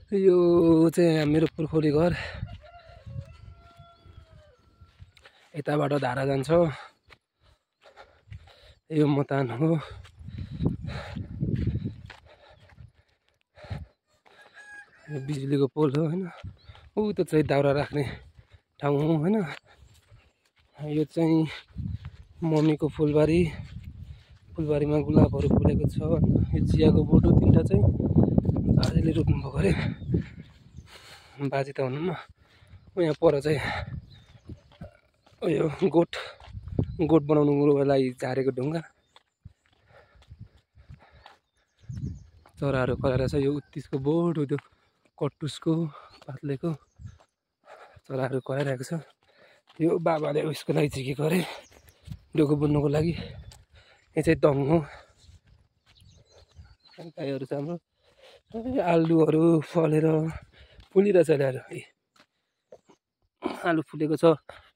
यो चाहिँ मेरो पुर्खौली घर। यताबाट धारा जान्छ। यो मतान हो। यो बिजुलीको पोल हो हैन। त्यो चाहिँ दाउरा राख्ने ठाउँ हो हैन। यो चाहिँ मम्मीको फुलबारी। फुलबारीमा गुलाबहरू फुलेको छ। यो चियाको बोटो तीनटा चाहिँ बाजेले रोप्नु भएको अरे। बाजे त हुनुहुन्न। यहाँ पर चाहिँ यो गोठ बनाउनुको लागि झारेको ढुङ्गा। चराहरू कराएर छ। यो उत्तिसको बोट हो, त्यो कटुसको पातलेको चराहरू कराइरहेको छ। यो बाबाले उसको लागि झिकेको अरे, डोको बुन्नुको लागि। यो चाहिँ दङ हो। गाईहरू छ हाम्रो। आलुहरू फलेर फुलिरहेछ अहिले। आलु फुलेको छ।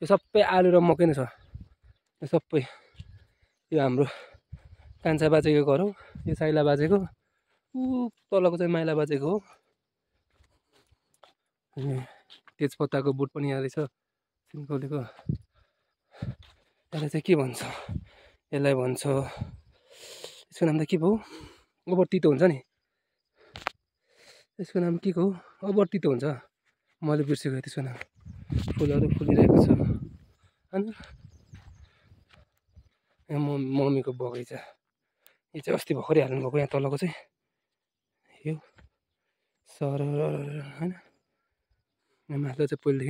यो सबै आलु र मकै नै छ। यो सबै यो हाम्रो कान्छा बाजेको घर हो। यो साइला बाजेको। तलको चाहिँ माइला बाजेको हो। तेजपत्ताको बोट पनि यहाँ रहेछ सिन्कौलीको। यसलाई चाहिँ के भन्छ? यसलाई भन्छ, यसको नाम त के पो? ओभर तितो हुन्छ नि। यसको नाम के को हो? ओभर तितो हुन्छ। मैले बिर्सेको त्यसको नाम। फुलहरू फुलिरहेको छ हैन। यहाँ मम्मीको बगैँचा। यो चाहिँ अस्ति भर्खरै हाल्नु भएको। यहाँ तलको चाहिँ यो सर हैन। यहाँ माथिल्लो चाहिँ पहिलेदेखि